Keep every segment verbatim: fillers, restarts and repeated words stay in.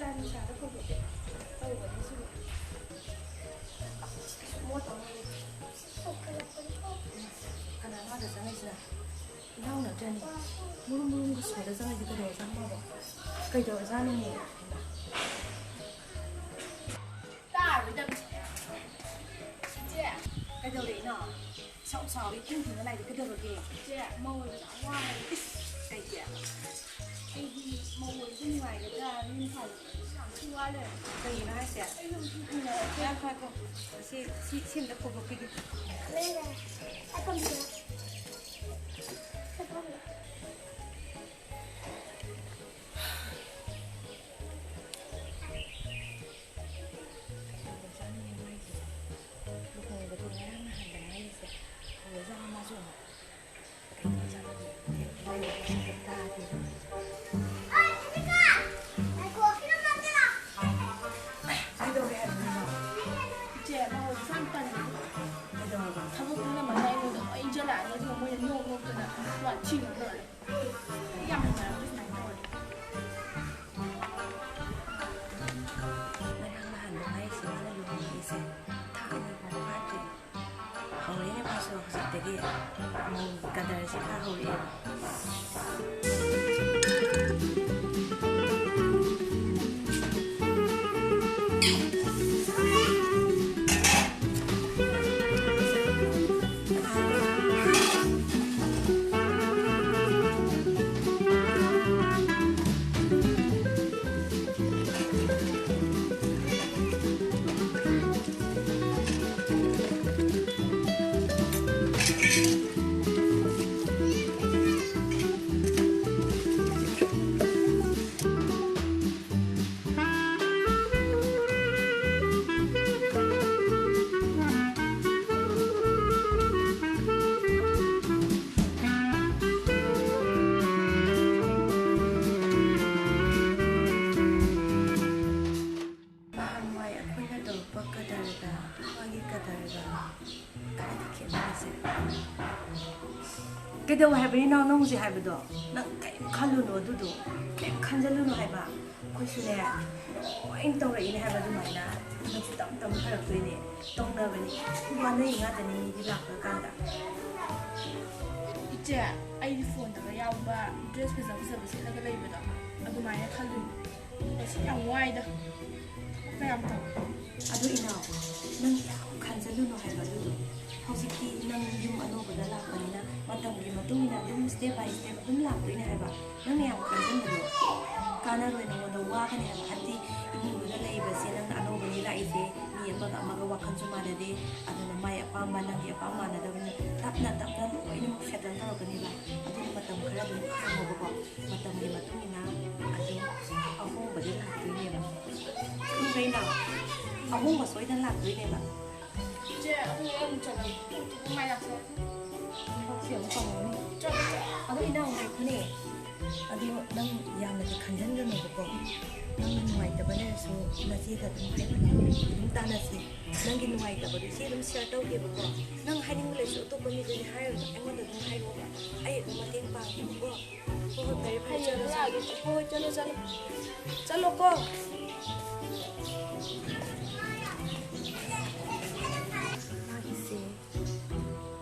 ꯆꯥ ꯅꯨꯡꯁꯥꯗ ꯐꯧꯗꯣꯛꯀꯦ ꯇꯧꯕꯅꯦ ꯁꯤꯕꯨ꯫ ꯑꯁ, ꯀꯩꯁꯨ ꯃꯣꯠꯇꯧ ꯃꯥꯜꯂꯦ꯫ ꯀꯅꯥꯅꯣ ꯑꯥꯗ ꯆꯪꯉꯛꯏꯁꯤꯅ? ꯏꯅꯥꯎ ꯅꯠꯇ꯭ꯔꯅꯦ? ꯃꯨꯔꯨꯝ ꯃꯨꯔꯨꯝꯒ ꯁꯣꯗ ꯆꯪꯉꯛꯏꯗꯤ ꯀꯩꯗꯧꯔꯖꯥꯠꯅꯣ ꯃꯥꯕꯣ? ꯀꯩꯗꯧꯔꯖꯥꯠꯅꯣꯅꯦ? ꯇꯥꯔꯣꯏꯗꯕꯅꯤ꯫ ꯏꯆꯦ, ꯀꯩꯗꯧꯔꯛꯏꯅꯣ? ꯏꯁꯥꯎ ꯁꯥꯎꯔꯤ, ꯏꯊꯦꯡ ꯊꯦꯡꯅ ꯂꯥꯛꯏꯗꯤ ꯀꯩꯗꯧꯔꯒꯦ? ꯏꯆꯦ, ꯃꯧ ꯑꯣꯏꯕꯁꯦ ꯌꯥꯝ ꯋꯥꯔꯦ꯫ ꯏꯁ, ꯀꯩꯒꯤ? ꯑꯩꯗꯤ ꯃꯧ ꯑꯣꯏꯕꯁꯦ ꯅꯨꯡꯉꯥꯏꯒꯗ꯭ꯔꯥ, ꯌꯨꯝ ꯄꯥꯜꯂꯒ ꯌꯥꯝ ꯊꯤ ꯋꯥ ꯂꯩꯔꯝꯃꯦ꯫ ꯀꯩꯒꯤꯅꯣ ꯍꯥꯏꯁꯦ? ꯑꯩ ꯌꯨꯝ ꯊꯤ ꯊꯤꯅ ꯉꯥꯏꯈꯣ, ꯉꯥꯏꯈꯣ꯫ ꯁꯤ, ꯁꯤ, ꯁꯤ ꯑꯝꯇ ꯄꯨꯊꯣꯛꯄꯤꯒꯦ꯫ ꯂꯩꯔꯦ꯫ ꯑꯩ ꯊꯝꯕꯤꯔꯦ꯫ ꯀꯩꯗꯧꯔꯖꯥꯠꯅꯣꯅꯦ ꯃꯥꯏꯁꯤꯕꯣ? ꯂꯨꯍꯣꯡꯕꯗꯣ ꯉꯔꯥꯡ ꯅꯍꯥꯟꯗ ꯉꯥꯏꯔꯤꯁꯦ꯫ ꯍꯧꯔꯖꯥꯠꯂꯣ ꯃꯥꯁꯨ ꯑꯃꯨꯛ? ꯀꯩꯗꯧꯔꯖꯥꯠꯅꯣ? ꯃꯥꯏ ꯋꯥꯈꯜꯁꯦ ꯇꯥꯗꯦꯕ꯫ ꯀꯩꯗꯧꯔꯦ ꯍꯥꯏꯕꯅꯣ? ꯏꯆꯦ, ꯃꯥ ꯍꯧꯖꯤꯛ ꯌꯥꯝ ꯇꯟꯕ꯫ ꯀꯩꯗꯧꯔꯕ? ꯊꯕꯛ ꯄꯨꯝꯅꯃꯛꯅ ꯑꯩꯉꯣꯟꯗ ꯂꯣꯏ ꯏꯟꯖꯜꯂꯛꯑꯅꯤ, ꯑꯗꯨꯒ ꯃꯣꯏꯅ ꯅꯣꯛ ꯅꯣꯛꯇꯅ ꯋꯥꯊꯤ ꯉꯥꯡꯅꯔꯦ꯫ ꯑꯩ ꯌꯥꯝ ꯍꯩꯅꯔꯛꯇꯦ ꯁꯨꯃꯥꯏꯅ ꯇꯧꯔꯗꯤ꯫ ꯉꯔꯥꯡ ꯅꯍꯥꯟꯗ ꯉꯥꯏꯔꯤꯁꯦ ꯃꯥꯅ ꯂꯨꯍꯣꯡꯉꯛꯏꯁꯦ꯫ ꯊꯥ ꯑꯅꯤ ꯐꯥꯎ ꯐꯥꯗ꯭ꯔꯤ꯫ ꯍꯧꯔꯛꯑꯦꯅꯦ ꯃꯥꯁꯨ ꯍꯧꯖꯤꯛꯇꯒꯤ꯫ ꯃꯧꯒꯤ ꯀꯗꯔꯁꯦ ꯈꯔ ꯍꯧꯔꯛꯑꯦꯕ꯫ ꯅꯍꯥꯟꯋꯥꯏ ꯑꯩꯈꯣꯏꯅ ꯇꯧꯔꯛꯄ ꯀꯗꯔꯒ ꯃꯥꯒꯤ ꯀꯗꯔꯒ ꯈꯔꯗꯤ ꯈꯦꯠꯅꯔꯤꯁꯦ꯫ ꯀꯩꯗꯧ ꯍꯥꯏꯕꯅꯤ ꯅꯪ, ꯅꯪ ꯍꯧꯖꯤꯛ ꯍꯥꯏꯕꯗꯣ? ꯅꯪ ꯀꯔꯤꯝ ꯈꯜꯂꯨꯅꯨ ꯑꯗꯨꯗꯣ꯫ ꯀꯔꯤꯝ ꯈꯟꯖꯜꯂꯨꯅꯨ ꯍꯥꯏꯕ꯫ ꯑꯩꯁꯨꯅꯦ, ꯂꯣꯏ ꯇꯧꯔꯛꯏꯅꯦ ꯍꯥꯏꯕ ꯑꯗꯨꯃꯥꯏꯅ꯫ ꯍꯟꯗꯛꯁꯨ ꯇꯞ ꯇꯞꯅ ꯐꯔꯛꯇꯣꯏꯅꯦ꯫ ꯇꯧꯅꯕꯅꯤ꯫ ꯋꯥꯅꯩ ꯉꯥꯛꯇꯅꯤ ꯃꯤꯗꯤ ꯂꯥꯛꯄ ꯀꯥꯟꯗ꯫ ꯏꯆꯦ, ꯑꯩꯗꯤ ꯐꯣꯟꯗꯒ ꯌꯥꯎꯕ ꯗ꯭ꯔꯦꯁ ꯐꯖ ꯐꯖꯕ ꯁꯦꯠꯂꯒ ꯂꯩꯕꯗꯣ ꯑꯗꯨꯃꯥꯏꯅ ꯈꯜꯂꯤꯅꯦ꯫ ꯑꯁ, ꯌꯥꯝ ꯋꯥꯏꯗ꯫ ꯀꯌꯥꯝ ꯇꯧ? ꯑꯗꯨ ꯏꯅꯥꯎ, ꯅꯪ ꯌꯥꯝ ꯈꯟꯖꯜꯂꯨꯅꯨ ꯍꯥꯏꯕ ꯑꯗꯨꯗꯣ꯫ ꯍꯧꯖꯤꯛꯇꯤ ꯅꯪ ꯌꯨꯝ ꯑꯅꯧꯕꯗ ꯂꯥꯛꯄꯅꯤꯅ ꯃꯇꯝꯒꯤ ꯃꯇꯨꯡ ꯏꯟꯅ ꯑꯗꯨꯝ step by step ꯑꯗꯨꯝ ꯂꯥꯛꯇꯣꯏꯅꯦ ꯍꯥꯏꯕ꯫ ꯅꯪꯅ ꯌꯥꯝ ꯈꯟꯖꯟꯕꯗꯣ ꯀꯥꯟꯅꯔꯣꯏ, ꯅꯉꯣꯟꯗ ꯋꯥꯒꯅꯤ ꯍꯥꯏꯕ꯫ ꯍꯥꯏꯕꯗꯤ ꯏꯃꯨꯡꯗꯨꯗ ꯂꯩꯕꯁꯦ ꯅꯪꯅ ꯑꯅꯧꯕꯅꯤ ꯂꯥꯛꯏꯁꯦ, ꯃꯤ ꯑꯃꯒ ꯑꯃꯒ ꯋꯥꯈꯜꯁꯨ ꯃꯥꯟꯅꯗꯦ, ꯑꯗꯨꯅ ꯃꯥꯏ ꯑꯄꯥꯝꯕ ꯅꯪꯒꯤ ꯑꯄꯥꯝꯕ ꯃꯥꯟꯅꯗꯕꯅꯤꯅ ꯇꯞꯅ ꯇꯞꯅ ꯂꯣꯏꯅꯃꯛ settle ꯇꯧꯔꯛꯀꯅꯤꯕ꯫ ꯑꯗꯨꯅ ꯃꯇꯝ ꯈꯔ ꯑꯗꯨꯝ ꯈꯥꯡꯉꯣꯕꯀꯣ꯫ ꯃꯇꯝꯒꯤ ꯃꯇꯨꯡ ꯏꯟꯅ ꯑꯗꯨꯝ ꯑꯍꯣꯡꯕꯗꯤ ꯂꯥꯛꯇꯣꯏꯅꯦꯕ꯫ ꯈꯪꯕ꯭ꯔꯥ ꯏꯅꯥꯎ? ꯑꯍꯣꯡꯕ ꯁꯣꯏꯗꯅ ꯂꯥꯛꯇꯣꯏꯅꯦꯕ꯫ ꯏꯆꯦ, ꯑꯩꯈꯣꯏ ꯑꯃꯨꯛ ꯆꯠꯂꯒꯦ꯫ ꯄꯨꯡ ꯇꯔꯨꯛ ꯃꯈꯥꯏ ꯂꯥꯛꯆꯔꯒꯦ꯫ ꯊꯕꯛꯁꯦ ꯑꯃꯨꯛ ꯇꯧꯔꯅꯤ꯫ ꯆꯠꯂꯣ, ꯆꯠꯂꯣ꯫ ꯑꯗꯣ ꯏꯅꯥꯎ ꯉꯥꯏꯈꯣꯅꯦ꯫ ꯑꯗꯣ ꯅꯪ ꯌꯥꯝꯅꯗꯤ ꯈꯟꯖꯟꯒꯅꯣꯕꯀꯣ꯫ ꯅꯪꯅ ꯅꯨꯡꯉꯥꯏꯇꯕ ꯂꯩꯔꯁꯨ ꯅꯆꯦꯗ ꯑꯗꯨꯝ ꯍꯥꯏꯕ ꯌꯥꯅꯤ꯫ ꯑꯗꯨꯝ ꯇꯥꯟꯅꯁꯤ꯫ ꯅꯪꯒꯤ ꯅꯨꯡꯉꯥꯏꯇꯕꯗꯣ ꯏꯆꯦ ꯑꯗꯨꯝ share ꯇꯧꯒꯦꯕꯀꯣ꯫ ꯅꯪ ꯍꯥꯏꯅꯤꯡꯕ ꯂꯩꯔꯁꯨ ꯑꯇꯣꯞꯄ ꯃꯤꯗꯗꯤ ꯍꯥꯏꯔꯨꯅꯨ, ꯑꯩꯉꯣꯟꯗ ꯑꯗꯨꯝ ꯍꯥꯏꯔꯛꯑꯣꯕ꯫ ꯑꯩ ꯑꯗꯨꯝ ꯃꯇꯦꯡ ꯄꯥꯡꯒꯦꯕꯀꯣ꯫ ꯍꯣꯏ, ꯍꯣꯏ, ꯐꯔꯦ, ꯐꯔꯦ, ꯍꯌꯦꯡ ꯆꯠꯂꯣ, ꯂꯥꯛꯑꯒꯦ꯫ ꯆꯠꯂꯣ꯫ ꯍꯣꯏ, ꯍꯣꯏ, ꯆꯠꯂꯣ, ꯆꯠꯂꯣ꯫ ꯆꯠꯂꯣꯀꯣ꯫ ꯃꯥꯒꯤꯁꯦ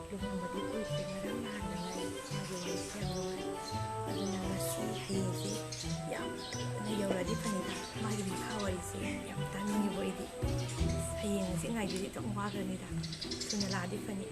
ꯂꯨꯍꯣꯡꯕꯗꯤ ꯀꯨꯏꯗ꯭ꯔꯦ, ꯉꯔꯥꯡ ꯅꯍꯥꯟꯗ ꯉꯥꯏꯔꯤ꯫ ꯃꯥꯒꯤ ꯋꯥꯔꯤꯁꯦ ꯌꯥꯝ ꯅꯨꯡꯉꯥꯏ꯫ ꯑꯗꯨꯅ ꯉꯁꯤ ꯍꯌꯦꯡꯁꯦ ꯌꯥꯝ ꯊꯨꯅ ꯌꯧꯔꯛꯑꯗꯤ ꯐꯅꯤꯗ꯫ ꯃꯥꯒꯤ ꯃꯈꯥ ꯋꯥꯔꯤꯁꯦ ꯌꯥꯝ ꯇꯥꯅꯤꯡꯉꯦꯕ ꯑꯩꯗꯤ꯫ ꯍꯌꯦꯡ ꯍꯪꯆꯤꯠ ꯉꯥꯏꯕꯗꯤ ꯑꯗꯨꯝ ꯋꯥꯈ꯭ꯔꯅꯤꯗ꯫ ꯊꯨꯅ ꯂꯥꯛꯑꯗꯤ ꯐꯅꯤ꯫